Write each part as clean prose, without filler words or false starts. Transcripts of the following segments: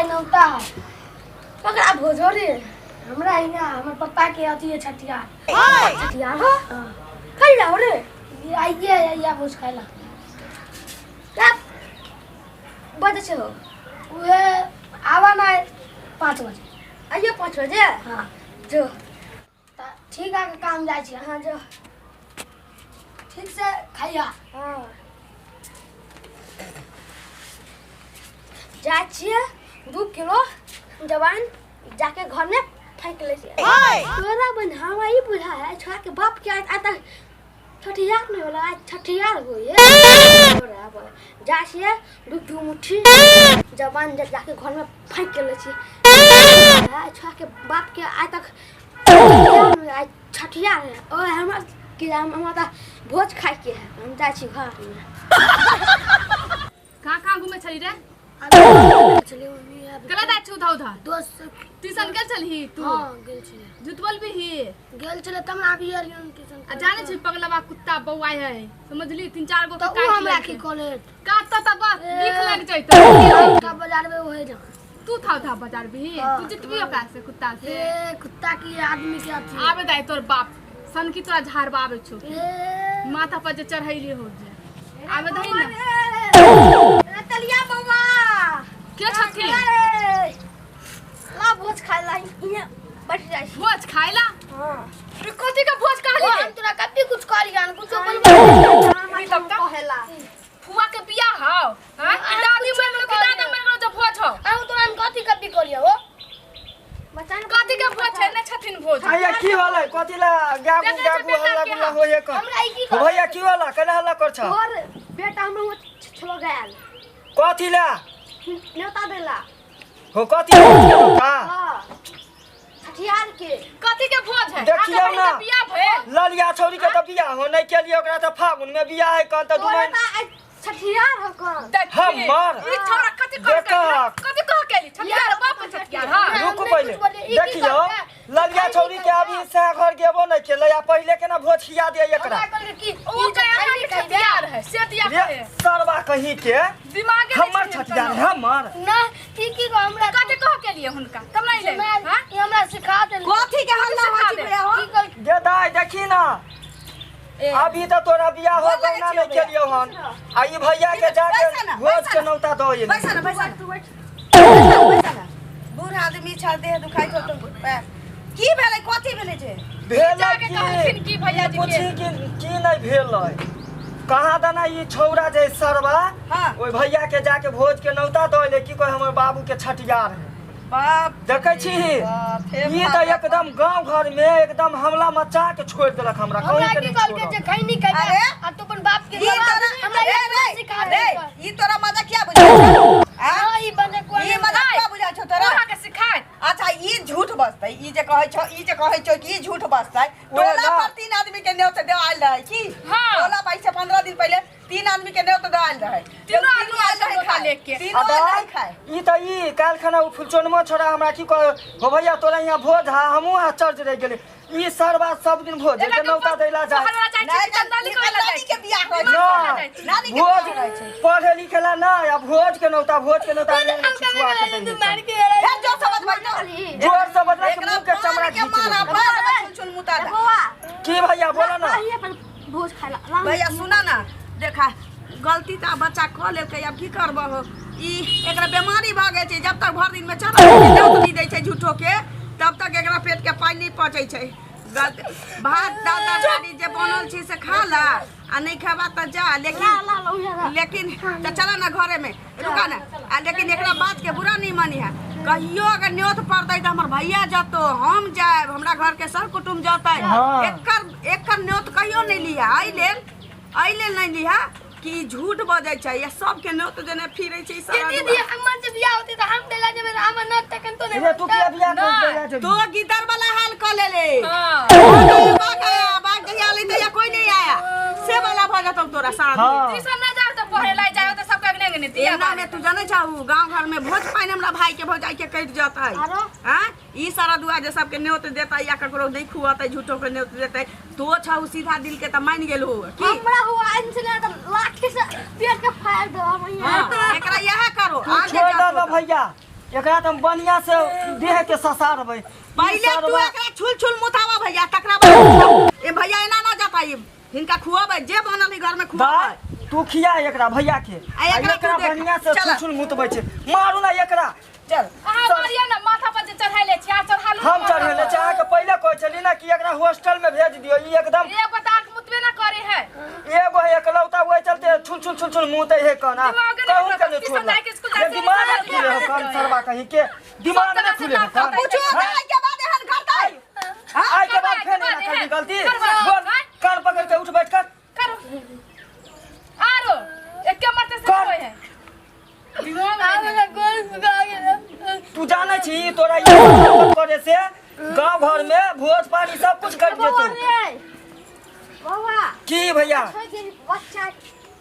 आइ नौता है। ककरा भोज हो रे? हमरा हियाँ हमर पप्पा के अथी है छठियार। छठियार हो? खाइ ला हो रे? ये आइए आइए भोज खाइ ला। क्या बजे छै हो? उहे आवा ना 5 बजे। आइयो 5 बजे? हाँ। जो त ठीक है काम जाइ छी। हाँ जो ठीक से खाइया। हाँ जाइ छियै 2 किलो जवान जाके घर में फेंक लै छियै। तोरा बन हमरा ई बुझा है छोड़ा के बाप के आज तक छठियार नहीं होला, आज छठियार हो ये जाइ छियै 2 मुट्ठी जवान जाके घर में फेंक लै छियै। छोड़ा के बाप के आज तक आज छठियार है और हमरा कि हमरा तऽ भोज खाइके है, हम जाइ छी घर में। कहाँ कहाँ घूमे छली रे? छलियै मम्मी आब। कला जाइ छी उधर उधर? दोस्त ट्यूशन गेल छलही तू? हाँ गेल छलियै। झूठ बोलबी ही? गेल छलियै तब आबि गेलियै ट्यूशन। आ जाने छी पगलवा कुत्ता बौआइ है समझली, 3-4 गो तऽ के उ काटि हमरा की लेलकै। कॉलेज काटतौ तऽ बस भीख लागि जैतौ। का बाजार में ओहे जा तू था था बाजार भी हाँ। तू जितबी ओकरा से कुत्ता से। ए कुत्ता की आदमी के अथी आबे दाइ तोर बाप सनकी तोरा झाड़बा आबे छौ। ए माथा पर जे चढ़ैली हो जे आबे दही ना। तलिया बौआ के छथिन? ला भोज खाइ ला इहाँ बैठ जाइ छी। भोज खाइ ला? हाँ। रे कथी के भोज कहली ओ रे? हम तोरा कभी कुछ कहलियन कुछ बोलबो ई तब तक कहेला फुआ के बियाह हौ हां कि दादी मर गेलो कि दादा मर गेलो जो भोज हौ? हम तोरा हम कथी कभी कहलियो हो? बच्चा ने कथी के भोज है? नै छथिन भोज। भैया की होलै? कथी ला गागु देखै छै गागु बेटा हल्ला के गुल्ला हाल। होइए क? हमरा ई की हो भैया की होला? केना हल्ला कर छ? तोहर बेटा हमरा छलो गेल। कथी ला? न्योता देला। हो कथी का? हां छठियार के। कथी के भोज है? देखियौ अहाँके ना। बहिन के बियाह भेल? ललिया छौरी के तऽ बियाह हो नै केलियै, ओकरा तऽ फागुन में बियाह है कन तऽ दू तोरा महीना। तऽ आइ छठियार हो कन। देखी, हमर। ई छौड़ा कथी कह के देखक। कथी कह के एली? छठियार बाप के छठियार हां। रुकू हम नहि पहिले कुछ बोलियै, ई की देखियौ करतै? ललिया छौरी के अभी से घर गेबो नै केलै आ पहिले केना भोज खिया दियै एकरा। हमरा कहलकै कि ओ ई जे के अहाँ खैली के खैबे। छठियार है से दिया रे कहे। सरवा कहीं के दिमागे नहि हमर छथिन छठियार कोनो। है हमर। ना ई की कह हमरा कथी कह के लिए हुनका तब नहीं ले हमरा हां ई हमरा सिखा देल। कथी के हल्ला सिखा होइ छै दे। भैया हो? की कहलकै? गे दाइ देखी ना ए, अभी तऽ तोरा बियाह हो गोर लगै गौना छियौ नहि केलियौ हन आ ई भैया के जाके बैसा ना, भोज बैसा के ना। नौता दऽ एली। बैसा ना बैसा ना बैसा ना, बैसा ना। बूढ़ आदमी छ देह दुखाइ छौ तऽ पैर की भेलै कथी भेलै जे भेलै जाके की कहलखिन की भैया जी के? पूछी कि की नहि भेलै कहाँ दना ई छौड़ा जे सरवा हाँ। ओहि भैया के जाके भोज के नौता दऽ एलै की कहै हमर बाबू के छठियार है। बाप देखै छी बाप, हे ई तऽ भगवान। एकदम गांव घर में एकदम हमला मचा के छोड़ देलक हमरा हमरा कहीं के की नहीं कहलकै छोड़ल। जे खैनी खैबे अरे? आ तू अपन बाप के ई तोरा हमरा रे ई रे सिखा रे देलकै। ई तोरा मजा किया बुझाइ छौ आँ? हाँ, ई बने कोई ई मजा किया बुझाइ छौ तोरा? अहाँ के सिखायत। अच्छा ई झूठ बजतै ई जे कहै छौ ई जे कहै छौ कि ई झूठ बजतै। ओहे टोला ना। पर 3 आदमी के न्योत दे आयल रहै की? हाँ। टोला पर से 15 दिन पहिले 3 आदमी के न्योत दे आयल रहै। तीनों आदमी आयल रहै न्योता खाय। लेके। तीनों आ आयल रहै दाइ खाय। ई तऽ ई काल्हि खना ओ फुलचोनमा छोड़ा हमरा की कह हो भैया तोरा यहाँ भोज हा हमहूँ आश्चर्य रहि गेली ई सरवा सब दिन भोज एकरा के नौता दैला जाय। शहर वाला जाइ छै नहि कि चंदाली ई करे ला नानी जाइ के छै? बियाह रहै छै। ना नानी के भोज बियाह रहै छै। पढ़े लिखे ला ना आ भोज के नौता भोज के नौता ले ले छिछुआ के दै छै। हे जो समझ भाई तो जोर से बजला के एकरा मुंह के चमड़ा मार के घींच मारा लेबै। बाद में छुन छुन मुता दा। बौआ की भैया बोला ना। आइए अपन भोज खाइ ला। ला भैया सुना ना देखा गलती तऽ बच्चा कऽ लेलकै आब की करबहो ई एकरा बीमारी भऽ गेल छै जब तक भरि दिनमे चल नहि दै छै झूठो के तब तक एकरा पेट के पानि नहि पचै छै गलती भात दाल तरकारी जे बनल छै से खा ला आ नहि खेबा तऽ जा लेकिन ला ला ला उहे ला। लेकिन तऽ चला ना घरे में रुका ना आ लेकिन एकरा बात के बुरा नहीं मानी है कहियो अगर न्योत पड़तै तऽ हमर भैया जतो हम जायब हमरा घर के सब कुटुम्ब जतै हाँ। एकर एकर न्योत कहियो नहीं लिहा एहि लेल नहीं लिहा कि ई झूठ बजै छै या सबके न्योत देने फिरै छै ई के सारा दीदी दुआ। हमर जे बियाह होतै तऽ हम देला जेबै तऽ हमर नत तखन तो नहीं रे तू किया बियाह कर देला जेबही? तो गिदर वाला हाल कऽ लेले हां बाघ आया बाघ जहिया आलै तहिया कोई नहीं आया से वाला भऽ जेतौ तोरा सारा दिन। हाँ। ट्यूशन ना जाओ तो पढ़े ला जाओ तो सबके अगने अगने दिया एना में तू जानै छहु गांव घर में भोज पानि हमरा भाई के भौजाई के कटि जतै आरो? आँ ई सारा दुआ जे सबके न्योत देतै या ककरो नहीं खुअतै झूठो के न्योत देतै तो छहु सीधा दिल के तऽ मानि गेलहु की हमरा हुआ इनसे ना तो लाठी से पेट के फाड़ दो हम यहाँ। हाँ, एकरा इएह करो तू आगे छोड़ दे जातो ना तऽ। भैया एकरा तऽ हम बढ़िया से देह के ससारबै। पहिले तू एकरा छुल छुल मुतावा भैया, तकरा बाद ए भैया एना ना जा पाई, हिनका खुआबै जे बनल है घर में खुआबै। दाय तू खिया एकरा भैया के, आ एकरा आ एकरा तू देख। बढ़िया से चल। छुल छुल मुतबै छै। मारू ना एकरा। चल। अहाँ मारियौ ने, माथा पर जे चढ़ैले छी, अहाँ चढ़ालू। हम चढ़ेले छी? अहाँके पहिले कहै छली ना कि एकरा हॉस्टल में भेज दियौ, ई एकदम एगो तऽ आँख मुतबे ना करे है। एगो है एकलौता, ओहि चलते छुल छुल छुल छुल मुतै है कन। आ दिमागे नहि कहूँ के खुलत, नहि ट्यूशन छोड़लक। जाइके, स्कूल जाइके, दिमाग नहि सब खुले हो कन सरबा कहीं के, दिमाग नहि खुले हो कन। पूछो हाँ? आइ के बाद एहन करतै? आइ के बाद करबै, फेर एना करबै, करबी गलती? करबै, बोल। आँय? कान पकड़ के उठ बैठ कर। करू आरो एके मरते से कर। होय है, दिमाग नहीं है। गोल सुखा गेल। तू जानै छी तोरा ई सब करे से गांव घर में भोज पानी सब कुछ कट बौआ जेतौ। रे बौआ। की भैया? छोड़ि देली बच्चा,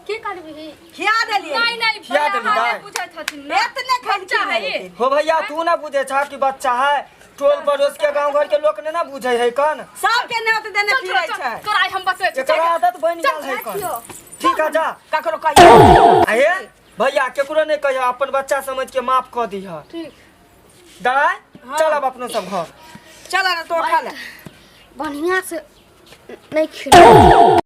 की करबिही? खिया देलियै। नहीं नहीं खिया भैया, देली अहाँ दाइ। नहि बुझैत हथिन ने। एतने बच्चा खैलखिन है ई। लेकिन। हो भैया, तू ना बुझे छा कि बच्चा है, टोल पड़ोस के गांव घर के लोग ने ना बुझे है कन। सबके न्योत देने चल फिरै चल छै। तोरा आइ हम बचबै छी। एकरा आदत बनि गेल है कन। राखियौ। ठीक है, जा। ककरो कहियो। आहे भैया, केकरो नहीं कहियो, अपन बच्चा समझ के माफ कऽ दीह। ठीक। दाय, चल अब अपनो सब घर। चल ना, तो खा ले। बढ़िया से नहीं खिला।